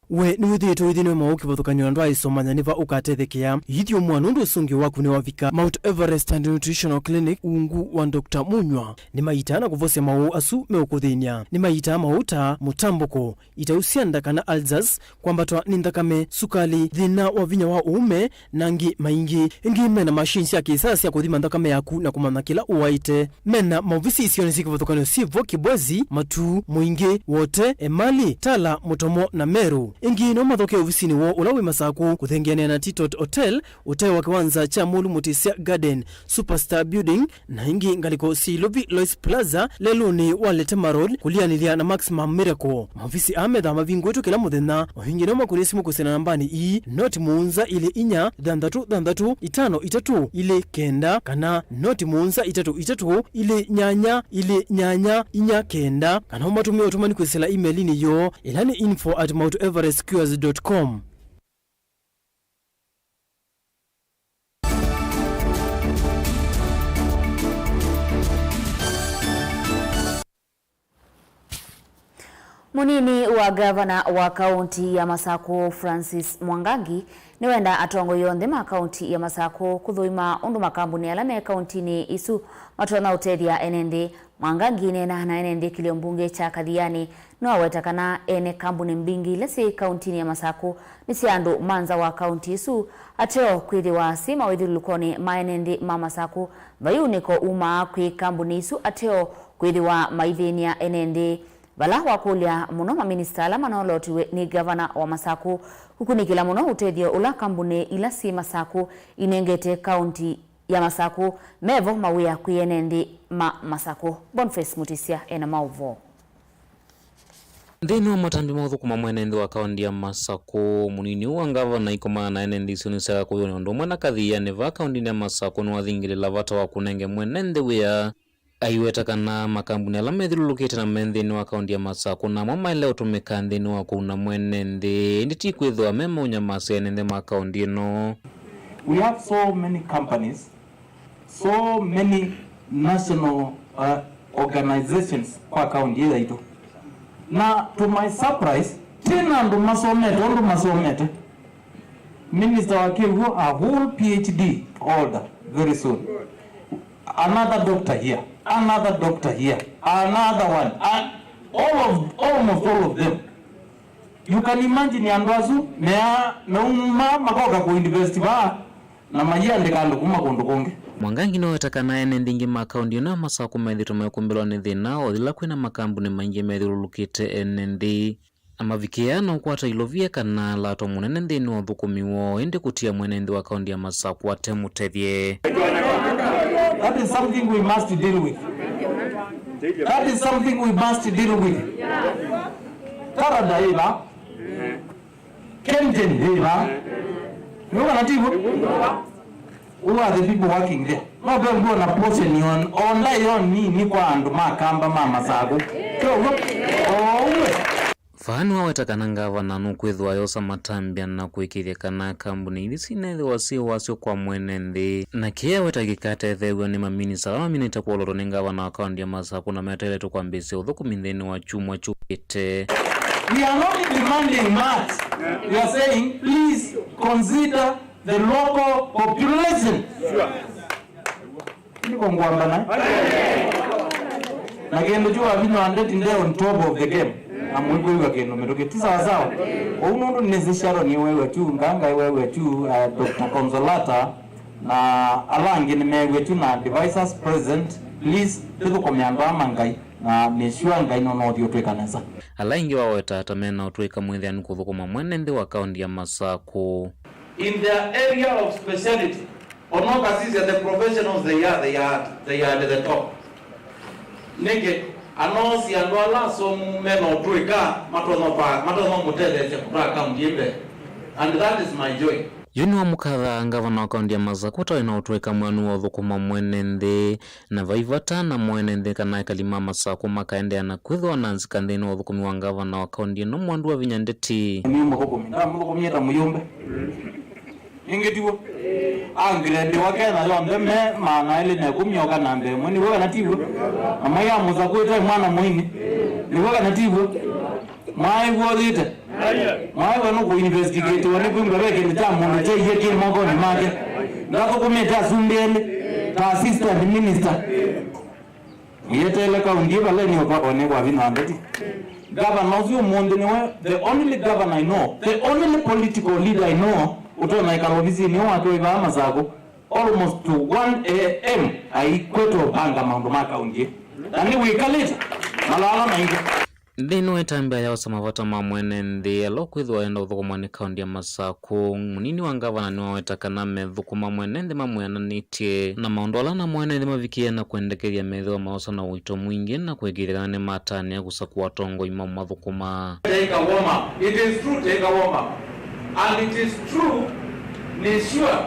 We nĩwĩthĩĩtwe ũithĩnĩwe maũũ kĩvathũkany'o na ndwaaĩsomanya nĩ va ũkatethekea? Yĩthyũmũa nũndũ ũsũngĩo waku nĩwavika. Mount Everest and Nutritional Clinic, ungu wa Doctor Munywa, nĩmaitaa na kũvosya maũũ asu meũkũthĩny'a. Nĩmaitaa maũũ ta mũtambũko, itau sya nda kana ulcers, kwambatwa nĩ nthakame, sukali, thĩna wa vinya wa ũũme, na angĩ maingĩ. Ĩngĩ mena machine sya kĩsaa sya kũthima nthakame yaku na kũmanya kĩla ũwaĩte. Mena maovisi isionĩ syĩ kĩvathũkany'o syĩ vo Kibwezi, Matuu, Mũingĩ, Wote, Emali, Tala, Mũtomo na Meru. Ĩngĩ no mathokee ovisinĩ woo ũla wĩ Masakũ, kũthengeanĩa na Titot Hotel, ũtee wa kĩwanza kya Mũlũ Mũtĩsya Garden, Superstar Building, na ĩngĩ ngalĩko syĩ Ilovi Lois Plaza, lelũnĩ wa Letema Road, kũlianĩlya na Maximum Miracle. Maovisi aa methaa mavingũĩtwe kĩla mũthenya. O ĩngĩ no makũnĩe simũ kwĩsĩla nambanĩ ii, noti mũonza ilĩ inya thanthatũ thanthatũ itano itatũ ilĩ kenda, kana noti mũonza itatũ itatũ ilĩ nyanya ilĩ nyanya inya kenda, kana ũmatũmĩe ũtũmani kwĩsĩla email-inĩ yoo, ĩla nĩ info at mount everest cures dot com. Mũnini wa ngavana wa kaũnti ya Masakũ, Francis Mwangangi, nĩwenda atongoi onthe ma kaũnti ya Masakũ kũthũima ũndũ makambuni ala me kaũntinĩ ĩsu matonya ũtethya ene nthĩ. Mwangangi nĩneenaa na ene nthĩ kĩlio mbunge kya Kathiani, nĩwaweta kana ene kambuni mbingĩ ila syĩ kaũntinĩ ya Masakũ nĩ sya andũ ma nza wa kaũnti ĩsu, ateo kwĩthĩwa syĩ mawĩthyũlũlũkonĩ ma ene nthĩ ma Masakũ. Vai ũnĩko umaa kwĩ kambuni isu ateo kwĩthĩwa maithĩny'a ene nthĩ, vala wakũlya mũno maminista ala manolotiwe nĩ ngavana wa Masakũ kũkunĩkĩla mũno ũtethyo ũla kambuni ila syĩ Masakũ inengete kaũnti ya Masakũ, mevo mawĩa kwĩ ene nthĩ ma Masakũ. Boniface Mutisya ena maũvoo. Nthĩnĩ wa matambya ma ũthũkũma mwene nthĩ wa kaũntĩ ya Masakũ, mũnini ũũ wa ngavana aikomana na ene nthĩ isionĩ sya Kũyũnĩ ũndũ ũmwe na Kathianĩ vaa kaũntĩnĩ ya Masakũ nĩwathingĩlĩla vata wa kũnenge mwene nthĩ wĩa. Aiweta kana makambuni ala methyũlũlũkĩte na me nthĩnĩ wa kaũntĩ ya Masakũ namo maĩle ũtũmĩka nthĩnĩ wa kũuna mwene nthĩ, ĩndĩ ti kwĩthĩwa me maũnyamasya ene nthĩ ma kaũntĩ ĩno. We have so many companies, so many national, uh, organizations kwa kaũntĩ ĩĩ yaitũ. Na to my surprise, twĩ na andũ masomete ũndũ masomete. Minister wa kĩw'ũ, a whole P H D holder very soon. Another doctor here, another doctor here, another one, and all of, almost all of them. You can imagine andũ asu mea, meuma makoka kũ invest vaa na mayĩandĩka andũ kuma kũndũ kũngĩ. Mwangangi nĩweta kana ene nthĩ ingĩ ma kaũntĩ ĩno ya Masakũ methĩĩtwe mekũmbĩlwa nĩ thĩna o yĩla kwĩna makambuni maingĩ methyũlũlũkĩte ene nthĩ. Amavikĩa na ũkwata ilovia kana lato mũnene nthĩnĩ wa ũthũkũmi woo, ĩndĩ kũtia mwene nthĩ wa kaũntĩ ya Masakũ atemũtethye. That is something we must deal with. That is something we must deal with. Taranda ĩva. Kengen ĩva. Nĩwona tivo? Who are the people working there? No, ve nguo na portion on, o ndaĩ yo nini kwa andũ ma kamba ma Masakũ. Kĩu, o ũwe. Vaa nĩwaweta kana ngavana nũkwĩthĩwa yosa matambya na kũĩkĩĩthya kana kambuni ithi sinethĩwa syĩ wasyo kwa mwene nthĩ, na kĩĩ aweta kĩkatetheew'a nĩ maminista ala maminĩte kwolotwa nĩ ngavana wa kaũntĩ ya Masakũ na meteeletwe kwambĩĩsya ũthũkũmi nthĩnĩ wa kyumwa kyũkĩte. We are not demanding much. We are saying, please consider the local population. Nĩko ngwamba na. Na kĩndũ kyu wavinya wa ndeti nde on top of the game. Na mũikwĩw'a kĩndũ mĩtũkĩ. Ti sawa sawa. Ũu nũndũ nĩsĩ Sharon nĩweew'a kyu, Nganga nĩweew'a kyu, uh, Doctor Consolata, na ala angĩ nĩmeew'a kyu na advisors present. Please, tũthũkũme andũ aa ma Ngai. Na nĩsua Ngai no nothi ũtwĩka nesa. Ala aingĩ waweta ata mena ũtũĩka mwĩthĩanu kũthũkũma mwene nthĩ wa kaũntĩ ya Masakũ. In their area of speciality, Onokasisya, the professionals they are, they are, they are at the top. Nĩkĩ? Anosi andũ ala asomu mena ũtũĩka matonya pa-, matonya mũtetheesya kũtwaa kaũntĩ ĩ mbee. And that is my joy. Yu nĩwamũkatha ngavana wa kaũntĩ ya Masakũ ta wĩna ũtũĩka mwĩanu wa ũthũkũma mwene nthĩ, na vai vata na mwene nthĩ kana ekali ma Masakũ makaendeea na kwĩthĩwa na nzika nthĩnĩ wa ũthũkũmi wa ngavana wa kaũntĩ ĩno Mwandu wa Vinya Ndeti. Nĩ mũthũkũmi, ndamũthũkũmie ta mũyũmbe. Ĩngĩ tiw'o? Angiredi wa Kenya yonthe me maana elĩ na ĩkũmi oka namba ĩmwe, nĩw'o kana tiw'o? Na mwai amũsakwĩte mwana mũini, nĩw'o kana tiw'o? Mwaĩw'a ũthĩte? Mwaĩw'a nũkũ investigate wa nĩ kwĩw'a ve kĩndũ kya mũndũ kyaie kĩ mokonĩ make. Ndathũkũmĩte asumbĩ elĩ ta assistant minister. Ĩeteele kaũntĩ vala nĩũtwawa nĩ kwa vinya wa ndeti. Gavana ũsu ũmũnthĩ nĩwe the only governor I know, the only political leader I know ũtonya ĩkala ovisinĩ wake wĩ vaa Masakũ almost to one A M aikwete ũpanga maũndũ ma kaũntĩ. Na nĩwĩkalĩte malala maingĩ. Nthĩnĩ wa ĩtambya ya osa mavata ma mwene nthĩ ala ũkwĩthĩwa enda ũthũkũmwa nĩ kaũntĩ ya Masakũ, mũnini wa ngavana nĩwaweta kana methũkũma mwene nthĩ mamwĩananĩtye na maũndũ ala na mwene nthĩ mavikĩe na kwendekethya methĩwa maosa na ũito mwingĩ na kũĩkĩĩthya kana nĩmatanĩa kũsakũa atongoi ma ũmathũkũma. Take a warm up. It is true, take a warm up. And it is true, nĩ sure.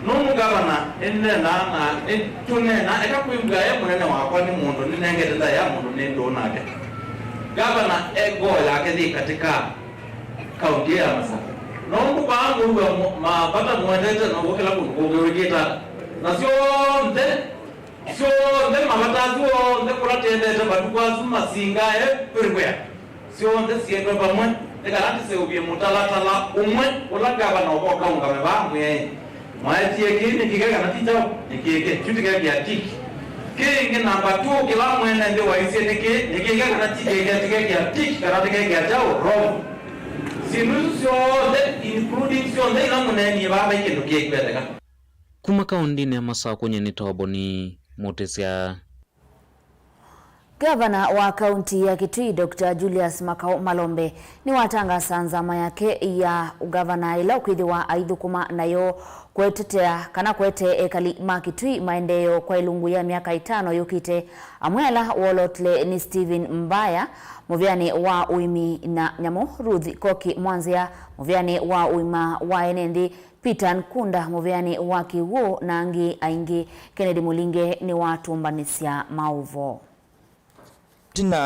Nũndũ ngavana ĩnenaa na ĩtũneenaa, eka kwĩw'a e mũnene wakwa nĩ mũndũ nĩnengete ndaĩa mũndũ nĩ ndũũ nake. Ngavana e ngoo yake yĩ katĩ ka kaũntĩ ya Masakũ. Nũndũ vaa ngũw'a mũ-, mavata mũendete now'o kĩla kũndũ kũngĩ wĩkĩte ata. Na syonthe, syonthe mavata asu onthe kũla tendete matukũ asu masinga everywhere. Syonthe syĩtwe vamwe, nĩ kana tũseũvye mũtalatala ũmwe ũla ngavana ũka ũkaũngame vaa mwĩaĩi. Mwaetie kĩĩ nĩ kĩke kana ti kyaũ? Nĩ kĩke. Kyu tĩkekĩa tick. Kĩngĩ namba two kĩla mwene nthĩ waisye nĩ kĩĩ, nĩ kĩke kana ti kĩke, tĩkekĩa tick kana tĩkekĩa kyaũ? Wrong. Syĩndũ isu syonthe, including syonthe ila mũneenie vaa, vai kĩndũ kĩkwetheka. Kuma kaũntĩnĩ ya Masakũ, nyie nĩ Toboni Mũtĩsya. Gavana wa kaunti ya Kitui, Doctor Julius Makau Malombe, nĩwatangasa nzama yake ya ũgavana ĩla ũkwĩthĩwa aithũkũma nayo kwetetea kana kwete ekali ma Kitui maendeeo kwa ĩlungu ya myaka ĩtano yũkĩte, amwe ala wolotile nĩ Stephen Mbaya, mũvĩanĩ wa ũĩmi na nyamũ, Ruth Koki Mwanzĩa, mũvĩanĩ wa ũima wa ene nthĩ, Peter Nkunda, mũvĩanĩ wa kĩw'ũ, na angĩ aingĩ. Kennedy Mũlinge nĩwatũmbanĩsya maũvoo. Ĩtina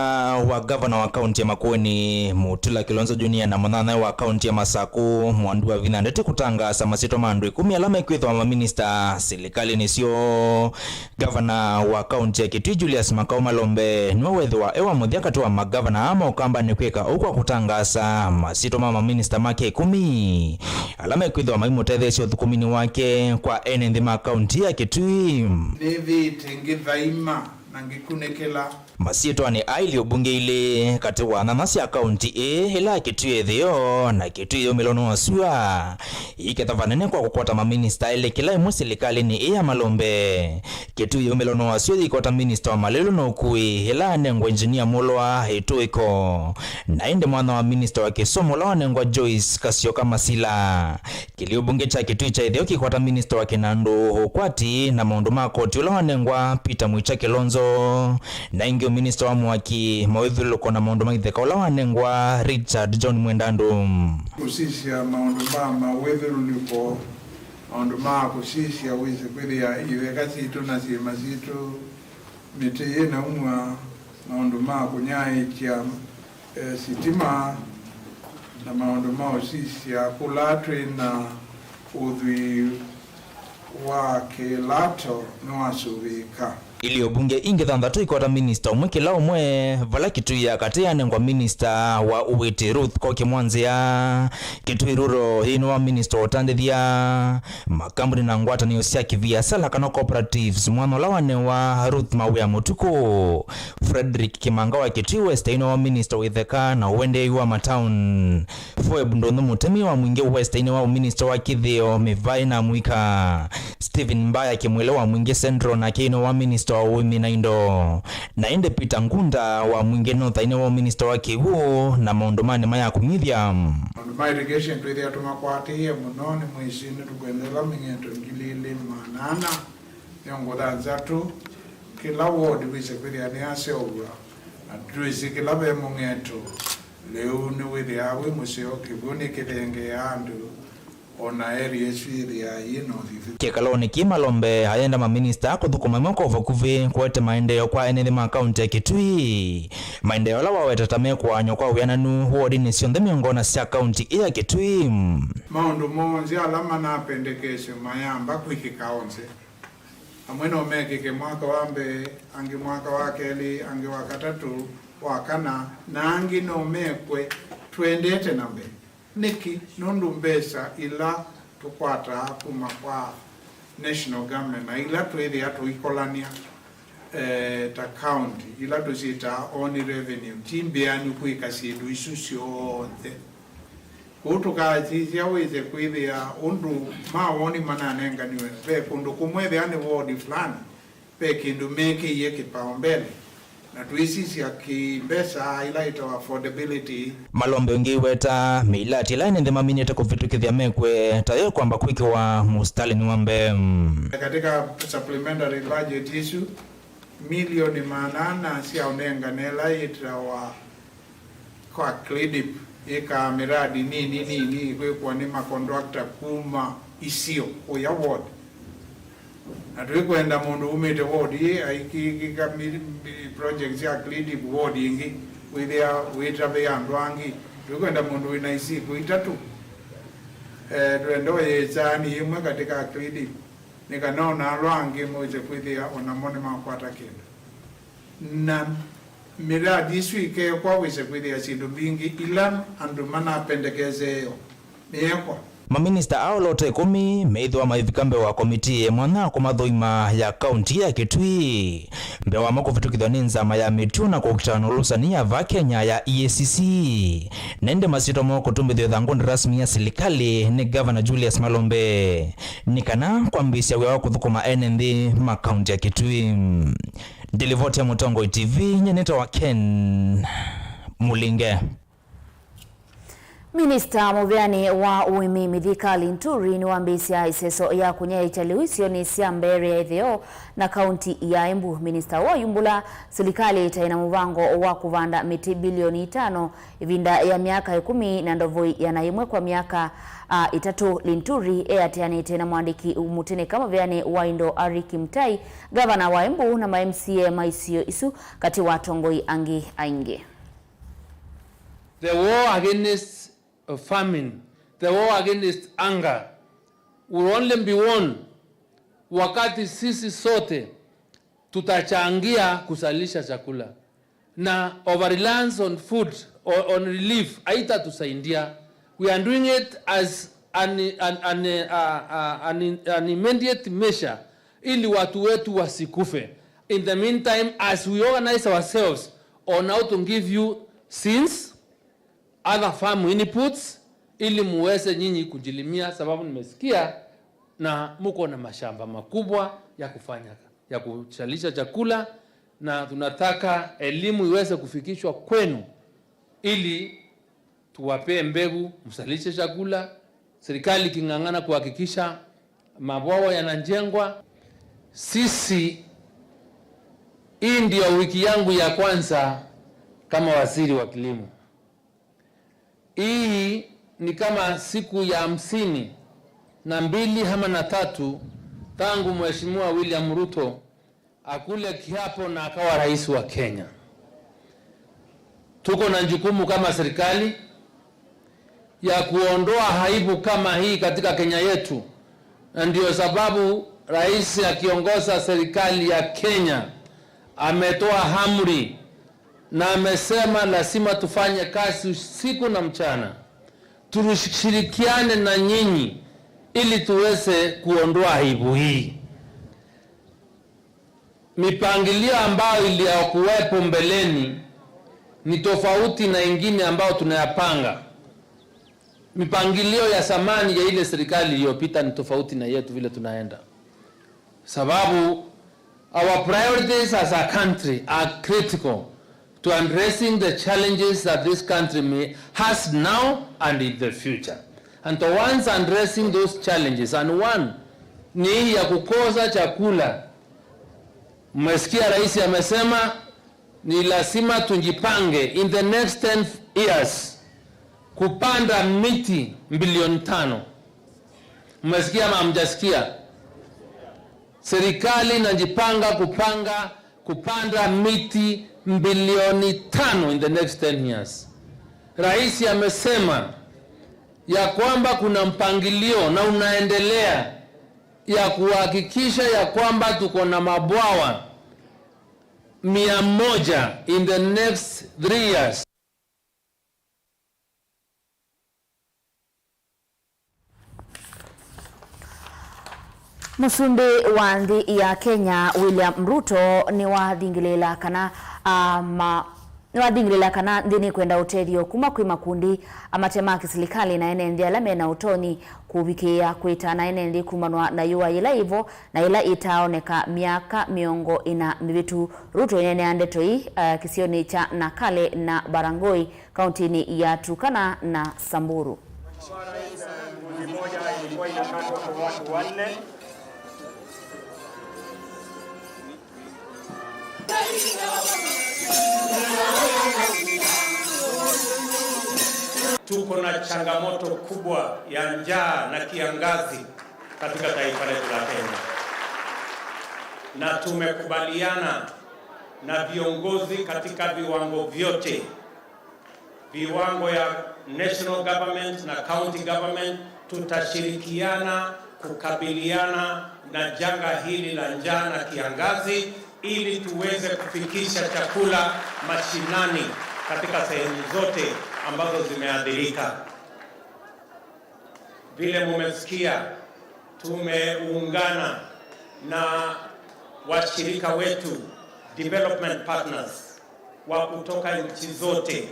wa gavana wa kaunti ya Makueni, Mutula Kilonzo Junior, na mũnyanyae wa kaunti ya Masaku, Mwandu wa Vinya Ndeti, kũtangaasa masyĩtwa ma andũ ĩkũmi ala mekwĩthĩwa maminista silikalĩnĩ syoo, gavana wa kaunti ya Kitui, Julius Makau Malombe, nĩwe wethĩwa e wa mũthya katĩ wa magavana aa ma Ũkambanĩ kwĩka ũu kwa kũtangaasa masyĩtwa ma maminista make ĩkũmi ala mekwĩthĩwa maimũtetheesya ũthũkũminĩ wake kwa ene nthĩ ma kaunti ya Kitui. Nĩthĩĩte ngĩthaima na ngĩkunĩkĩla. Masyĩtwanĩ aa, ilio mbunge ilĩ katĩ wa nyanya sya kaunti ĩĩ, ĩla ya Kitui ya ĩtheo na Kitui ya umĩlo wa syũa, iiketha vanene kwa kũkwata maminista elĩ kĩla ĩmwe silikalĩnĩ ĩĩ ya Malombe. Kitui ya umĩlo wa syũa yĩikwata minista wa malelũ na ũkui, ĩla yanengwa Engineer Mulwa Ĩtũĩko, na ĩndĩ mwana wa minista wa kĩsomo ũla wanengwa Joyce Kasyoka Masila. Kĩlio mbunge kya Kitui kya ĩtheo kĩkwata minista wa kĩnandũ, ũkwati, na maũndũ ma koti ũla wanengwa Peter Mwikya Kilonzo, na ĩngĩ ũminista wa mũaki, mawĩthyũlũlũko na maũndũ ma itheka ũla wanengwa Richard John Mwendandu. Kũsisya maũndũ ma mawĩthyũlũlũko, maũndũ ma kũsisya wĩsĩ kwĩthĩa itheka sitũ na syĩma sitũ, mĩtĩ yĩnaumw'a, maũndũ ma kũnyaĩĩkya eh, sitima na maũndũ ma ũsisya kũla twĩ na ũthwii wa kĩlato nĩwasũvĩĩka. Ilio mbunge ingĩ thanthatũ ikwata minista ũmwe kĩla ũmwe, vala Kitui ya katĩ yanengwa minista wa ũĩtĩ Ruth Koki Mwanzĩa, Kitui Rural yĩnenwa minista wa ũtandĩthya, makambuni na ngwatanĩo sya kĩviasala kana cooperatives, mwana ũla wanenwa Ruth Mawĩa Mũtukũ, Frederick Kimanga wa Kitui West ainenwa minista wa itheka na ũendeei wa mataoni. Phoebe Ndũnyũ Mũtemi wa Mwingĩ West ainenwa minista wa kĩthĩo, mĩvaĩ na mũika. Stephen Mbaya Kĩmwĩle wa Mwingĩ Central nake ainenwa minista wa ũĩmi na indo. Na ĩndĩ Peter Ngunda wa Mwingĩ North ainenwa minista wa kĩw'ũ na maũndũ ma nĩma ya kũng'ithya. Maũndũ ma irrigation twĩthĩa tũmakwatĩĩe mũno, nĩ mwĩsĩ nĩtũkwenda ĩla mĩng'eto ngili ilĩ maana ana mĩongo thanthatũ, kĩla ward wĩse kwĩthĩa nĩyaseũvw'a, na twĩsĩ kĩla ve mũng'eto lĩu nĩwĩthĩaa wĩ mũseo, kĩw'ũ nĩkĩthengeeaa andũ, o na area ĩsu yĩthĩaa yĩ na ũthithũ. Kĩkalonĩ kĩĩ Malombe ayenda maminista kũthũkũma ĩmwe kwa vakuvĩ kũete maendeeo kwa ene nthĩ ma kaunti ya Kitui, maendeeo ala waweta ta mekũaanywa kwa wĩananu wodinĩ syonthe mĩongo ĩna sya kaunti ĩĩ ya Kitui. Maũndũ monthe ala manapendekeswe mayamba kwĩkĩka onthe. Amwe no mekĩke mwaka wa mbee, angĩ mwaka wa kelĩ, angĩ wa katatũ, wa kana, na angĩ no mekwe tũendete na mbee. Nĩkĩ? Nũndũ mbesa ila tũkwataa kuma kwa national government na ila twĩthĩa tũikolany'a, eh, ta county, ila tũsyĩtaa own revenue, ti mbĩanu kwĩka syĩndũ isu syonthe. Kwoou tũkasisya wĩse kwĩthĩa ũndũ mawoni mananenganiwe, ve kũndũ kũmwe ethĩa nĩ ward fulani, ve kĩndũ mekĩie kĩpaombele, na twĩsisya kĩmbesa ila ĩtawa affordability. Malombe ũngĩ weta mĩilati ĩla ene nthĩ maminĩte kũvĩtũkĩthya mekwe ta yo kwamba kwĩkĩwa mũsitalĩnĩ wa mbee. Katika supplementary budget ĩsu, milioni maana ana sya ũnengane ĩla yĩtawa kwa CLDIP yĩkaa miradi nini nini kwĩkwa nĩ makontrakta kuma isio kũya ward. Na tũikwenda mũndũ umĩte ward ĩ aikĩkĩka mi- mi- project sya CLDIP ward ĩngĩ, wĩthĩa wĩtavĩa andũ angĩ. Tũikwenda mũndũ wĩna isiko itatũ. Eh, twenda ũyĩsaani ĩmwe katika CLDIP, nĩ kana ona ala angĩ mose kwĩthĩa onamo nĩmakwata kĩndũ. Na miradi ĩsu ĩkekwa wĩse kwĩthĩa syĩndũ mbingĩ ila andũ manapendekesee yo nĩyekwa. Maminista aa oloto ĩkũmi meĩthĩwa maivika mbee wa komitii ya mwanya kũmathũima ya kaunti ya Kitui, mbee wamo kũvĩtũkĩthw'a nĩ nzama ya mĩtuo na kũkita na ũlũsani ya vaa Kenya ya E A C C. Na ĩndĩ masyĩtwa moo kũtũmbĩthw'a ĩthangũnĩ rasmi ya silikalĩ nĩ Gavana Julius Malombe, nĩ kana kwambĩĩsya wĩa wa kũthũkũma ene nthĩ ma kaunti ya Kitui. Ndilivoti ya Mũtongoi T V, nyie nĩtawa Ken Mũlinge. Minista mũveani wa ũĩmi Mithika Linturi nĩwambĩĩsya ĩseso ya kũnyaĩĩkya lĩu isionĩ sya mbeere ya ĩtheo na kaunti ya Embu. Minista ũũ ayumbũla silikalĩ ĩtaĩ na mũvango wa kũvanda mĩtĩ bilioni itano ĩvinda ya myaka ĩkũmi na ndovoi yana ĩmwe kwa myaka, a, ĩtatũ. Linturi eatĩanĩte na mũandĩki mũtĩnĩka mũveani wa indo Harry Kimtai, ngavana wa Embu na ma M C A ma isio isu katĩ wa atongoi angĩ aingĩ. The war against famine, the war against hunger will only be won wakati sisi sote tutachangia kuzalisha chakula. Na over reliance on food or on relief haitatusaidia. We are doing it as an, an, an, uh, uh, an, an immediate measure ili watu wetu wasikufe. In the meantime, as we organize ourselves on how to give you seeds, other farm inputs, ili muweze nyinyi kujilimia, sababu nimesikia na muko na mashamba makubwa ya kufanya, ya kuzalisha chakula, na tunataka elimu iweze kufikishwa kwenu ili tuwapee mbegu, mzalishe chakula, serikali iking'ang'ana kuhakikisha mabwawa yanajengwa. Sisi, hii ndio wiki yangu ya kwanza kama waziri wa kilimo. Hii ni kama siku ya hamsini na mbili ama na tatu tangu Mheshimiwa William Ruto akule kiapo na akawa rais wa Kenya. Tuko na jukumu kama serikali ya kuondoa aibu kama hii katika Kenya yetu, na ndio sababu rais akiongoza serikali ya Kenya ametoa amri na amesema lazima tufanye kazi usiku na mchana, tushirikiane na nyinyi ili tuweze kuondoa aibu hii. Mipangilio ambayo iliyokuwepo mbeleni ni tofauti na ingine ambayo tunayapanga. Mipangilio ya zamani ya ile serikali iliyopita ni tofauti na yetu vile tunaenda. Sababu our priorities as a country are critical to addressing the challenges that this country may, has now and in the future. And the ones addressing those challenges, and one ni hii ya kukosa chakula. Mmesikia rais amesema ni lazima tujipange in the next ten years kupanda miti bilioni tano. Mmesikia ama hamjasikia? Serikali inajipanga kupanga, kupanda miti bilioni tano in the next ten years. Rais amesema ya kwamba kuna mpangilio na unaendelea ya kuhakikisha ya kwamba tuko na mabwawa mia moja in the next three years. Mũsumbĩ wa nthĩ ya Kenya, William Ruto, nĩwathingĩlĩĩla kana, a, ma-, nĩwathingĩlĩĩla kana nthĩ nĩkwenda ũtethyo kuma kwĩ makundi amate ma kĩsilikalĩ na ene nthĩ ala mena ũtonyi kũvikĩĩa kwĩta na ene nthĩ kumanwa na yũa yĩla yĩvo na yĩla ĩtaaoneka myaka mĩongo ĩna mĩvĩtu. Ruto aineenea ndeto ii, a, kĩsionĩ kya Nakale na Barangoi, kauntinĩ ya Turkana na Samburu. Tuko na changamoto kubwa ya njaa na kiangazi katika taifa letu la Kenya, na tumekubaliana na viongozi katika viwango vyote, viwango ya national government na county government, tutashirikiana kukabiliana na janga hili la njaa na kiangazi, ili tuweze kufikisha chakula mashinani katika sehemu zote ambazo zimeathirika. Vile mumesikia, tumeungana na washirika wetu, development partners, wa kutoka nchi zote,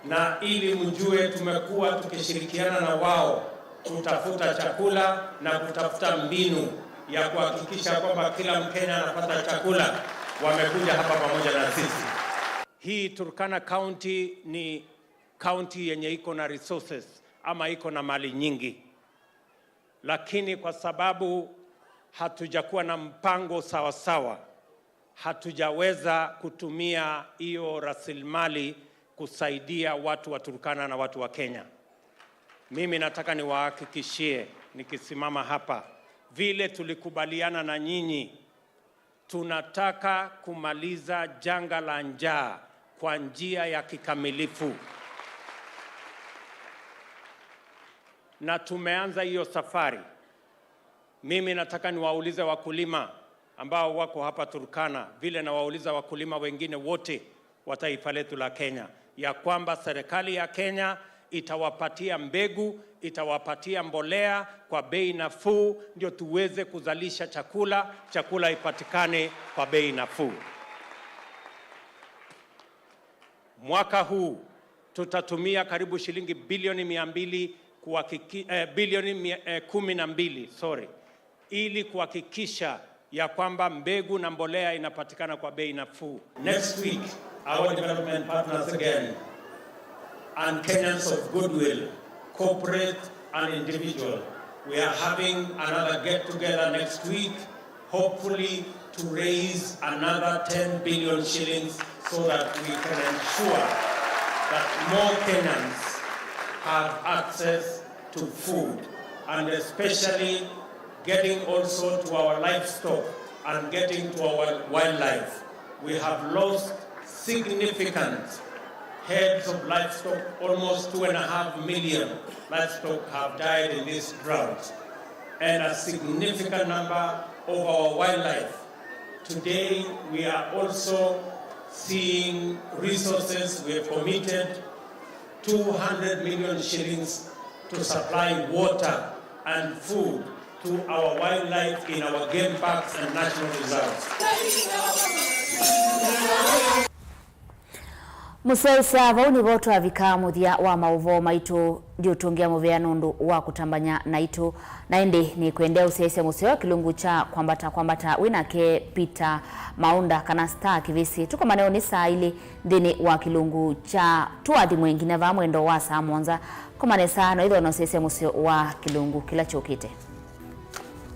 na ili mjue, tumekuwa tukishirikiana na wao kutafuta chakula na kutafuta mbinu ya kuhakikisha kwamba kila Mkenya anapata chakula. wamekuja hapa pamoja na sisi. Hii Turkana County ni county yenye iko na resources ama iko na mali nyingi, lakini kwa sababu hatujakuwa na mpango sawasawa, hatujaweza kutumia hiyo rasilimali kusaidia watu wa Turkana na watu wa Kenya. Mimi nataka niwahakikishie, nikisimama hapa, vile tulikubaliana na nyinyi, tunataka kumaliza janga la njaa kwa njia ya kikamilifu. Na tumeanza hiyo safari. Mimi nataka niwaulize wakulima ambao wako hapa Turkana, vile nawauliza wakulima wengine wote wa taifa letu la Kenya, ya kwamba serikali ya Kenya itawapatia mbegu, itawapatia mbolea kwa bei nafuu, ndio tuweze kuzalisha chakula, chakula ipatikane kwa bei nafuu. Mwaka huu tutatumia karibu shilingi bilioni mia mbili kuhakiki-, eh, bilioni mia, eh, kumi na mbili, sorry, ili kuhakikisha ya kwamba mbegu na mbolea inapatikana kwa bei nafuu. Next week, our development partners again, and Kenyans of goodwill, corporate and individual, we are having another get together next week, hopefully to raise another ten billion shillings so that we can ensure that more Kenyans have access to food, and especially getting also to our livestock and getting to our wildlife. We have lost significant heads of livestock, almost two and a half million livestock have died in this drought, and a significant number of our wildlife. Today, we are also seeing resources we have committed two hundred million shillings to supply water and food to our wildlife in our game parks and national reserves. Mũsyaĩĩsya, vau nĩvo twavika mũthya wa maũvoo maitũ. Ndiũtũngĩa mũvea nũndũ wa kũtambany'a naitũ, na ĩndĩ nĩkwendea ũsyaĩĩsya mũseo kĩlungu kya Kwambata Kwambata wĩ nake Peter Maunda, kana Star Kĩvĩsĩ. Tũkomane ũnĩ saa ilĩ nthĩnĩ wa kĩlungu kya Tũathimwe nginya vaa mwendo wa saa mũonza. Koma nesa, no ĩthwa na ũsyaĩĩsya mũseo wa kĩlungu kĩla kyũkĩte.